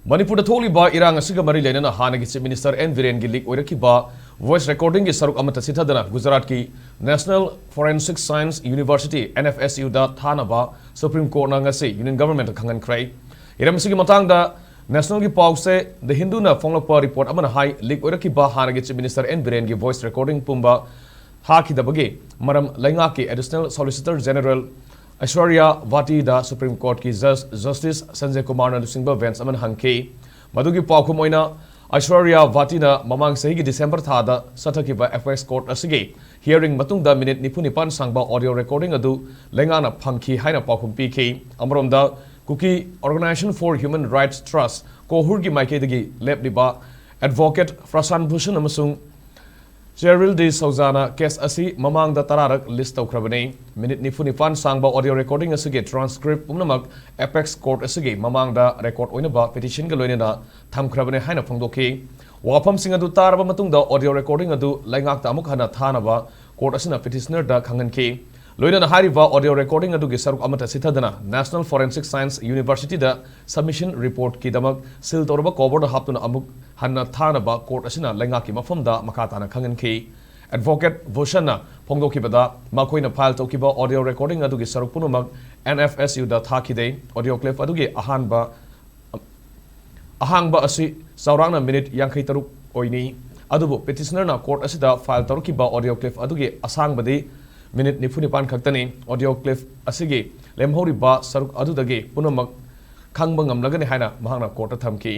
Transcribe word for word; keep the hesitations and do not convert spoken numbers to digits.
ꯃꯅꯤꯄꯨꯔꯗ ꯊꯣꯛꯂꯤꯕ ꯏꯔꯥꯡ ꯑꯁꯤꯒ ꯃꯔꯤ ꯂꯩꯅꯅ ꯍꯥꯟꯅꯒꯤ Chief Minister ꯑꯦꯟ ꯕꯤꯔꯦꯟꯒꯤ leak ꯑꯣꯏꯔꯛꯈꯤꯕ voice recordingꯒꯤ ꯁꯔꯨꯛ ꯑꯃꯠꯇ ꯆꯤꯊꯗꯅ ꯒꯨꯖꯔꯥꯠꯀꯤ National Forensic Science University, NFSUꯗ ꯊꯥꯅꯕ Supreme Courtꯅ ꯉꯁꯤ Union Governmentꯇ ꯈꯪꯍꯟꯈ꯭ꯔꯦ꯫ ꯍꯤꯔꯝ ꯑꯁꯤꯒꯤ ꯃꯇꯥꯡꯗ Nationalꯒꯤ ꯄꯥꯎꯆꯦ The Hinduꯅ ꯐꯣꯡꯂꯛꯄ report ꯑꯃꯅ ꯍꯥꯏ, leak ꯑꯣꯏꯔꯛꯈꯤꯕ ꯍꯥꯟꯅꯒꯤ Chief Minister ꯑꯦꯟ ꯕꯤꯔꯦꯟꯒꯤ voice recording ꯄꯨꯝꯕ ꯊꯥꯈꯤꯗꯕꯒꯤ ꯃꯔꯝ ꯂꯩꯉꯥꯛꯀꯤ Additional Solicitor General ꯑꯩꯁ꯭ꯋꯔꯌꯥ ꯚꯥꯇꯤꯗ Supreme Courtꯀꯤ Judge Justice Sanjay ꯀꯨꯃꯥꯔꯅ ꯂꯨꯆꯤꯡꯕ bench ꯑꯃꯅ ꯍꯪꯈꯤ꯫ ꯃꯗꯨꯒꯤ ꯄꯥꯎꯈꯨꯝ ꯑꯣꯏꯅ, ꯑꯩꯁ꯭ꯋꯔꯌꯥ ꯚꯥꯇꯤꯅ ꯃꯃꯥꯡ ꯆꯍꯤꯒꯤ December ꯊꯥꯗ ꯆꯠꯊꯈꯤꯕ apex court ꯑꯁꯤꯒꯤ hearing ꯃꯇꯨꯡꯗ minute ꯅꯤꯐꯨ ꯅꯤꯄꯥꯟ ꯁꯥꯡꯕ audio recording ꯑꯗꯨ ꯂꯩꯉꯥꯛꯅ ꯐꯪꯈꯤ ꯍꯥꯏꯅ ꯄꯥꯎꯈꯨꯝ ꯄꯤꯈꯤ꯫ ꯑꯃꯔꯣꯝꯗ, Kuki Organization for Human Rights Trust, ꯀꯣꯍꯨꯔꯒꯤ ꯃꯥꯏꯀꯩꯗꯒꯤ ꯂꯦꯞꯂꯤꯕ advocate ꯄ꯭ꯔꯁꯥꯟ ꯚꯨꯁꯟ ꯑꯃꯁꯨꯡ ꯆꯦꯔꯤꯜ ꯗꯤ ꯁꯧꯖꯥꯅ case ꯑꯁꯤ ꯃꯃꯥꯡꯗ ꯇꯔꯥꯔꯛ list ꯇꯧꯈ꯭ꯔꯕꯅꯤ꯫ Minute ꯅꯤꯐꯨ ꯅꯤꯄꯥꯟ ꯁꯥꯡꯕ audio recording ꯑꯁꯤꯒꯤ transcript ꯄꯨꯝꯅꯃꯛ apex court ꯑꯁꯤꯒꯤ ꯃꯃꯥꯡꯗ record ꯑꯣꯏꯅꯕ petitionꯒ ꯂꯣꯏꯅꯅ ꯊꯝꯈ꯭ꯔꯕꯅꯤ ꯍꯥꯏꯅ ꯐꯣꯡꯗꯣꯛꯈꯤ꯫ ꯋꯥꯐꯝꯁꯤꯡ ꯑꯗꯨ ꯇꯥꯔꯕ ꯃꯇꯨꯡꯗ audio recording ꯑꯗꯨ ꯂꯩꯉꯥꯛꯇ ꯑꯃꯨꯛ ꯍꯟꯅ ꯊꯥꯅꯕ court ꯑꯁꯤꯅ petitionerꯗ ꯈꯪꯍꯟꯈꯤ꯫ ꯂꯣꯏꯅꯅ ꯍꯥꯏꯔꯤꯕ audio recording ꯑꯗꯨꯒꯤ ꯁꯔꯨꯛ ꯑꯃꯠꯇ ꯆꯤꯊꯗꯅ National Forensic Science Universityꯗ submission reportꯀꯤꯗꯃꯛ seal ꯇꯧꯔꯕ coverꯗ ꯍꯥꯞꯇꯨꯅ ꯑꯃꯨꯛ ꯍꯟꯅ ꯊꯥꯅꯕ court ꯑꯁꯤꯅ ꯂꯩꯉꯥꯛꯀꯤ ꯃꯐꯝꯗ ꯃꯈꯥ ꯇꯥꯅ ꯈꯪꯍꯟꯈꯤ꯫ Advocate ꯚꯨꯁꯟꯅ ꯐꯣꯡꯗꯣꯛꯈꯤꯕꯗ, ꯃꯈꯣꯏꯅ file ꯇꯧꯈꯤꯕ audio recording ꯑꯗꯨꯒꯤ ꯁꯔꯨꯛ ꯄꯨꯝꯅꯃꯛ NFSUꯗ ꯊꯥꯈꯤꯗꯦ꯫ Audio clip ꯑꯗꯨꯒꯤ ꯑꯍꯥꯟꯕ ꯑꯍꯥꯡꯕ ꯑꯁꯤ ꯆꯥꯎꯔꯥꯛꯅ minute ꯌꯥꯡꯈꯩ ꯇꯔꯨꯛ ꯑꯣꯏꯅꯤ꯫ ꯑꯗꯨꯕꯨ petitionerꯅ court ꯑꯁꯤꯗ file ꯇꯧꯔꯛꯈꯤꯕ audio clip ꯑꯗꯨꯒꯤ ꯑꯁꯥꯡꯕꯗꯤ minute ꯅꯤꯐꯨ ꯅꯤꯄꯥꯟ ꯈꯛꯇꯅꯤ꯫ Audio clip ꯑꯁꯤꯒꯤ ꯂꯦꯝꯍꯧꯔꯤꯕ ꯁꯔꯨꯛ ꯑꯗꯨꯗꯒꯤ ꯄꯨꯝꯅꯃꯛ ꯈꯪꯕ ꯉꯝꯂꯒꯅꯤ ꯍꯥꯏꯅ ꯃꯍꯥꯛꯅ courtꯇ ꯊꯝꯈꯤ꯫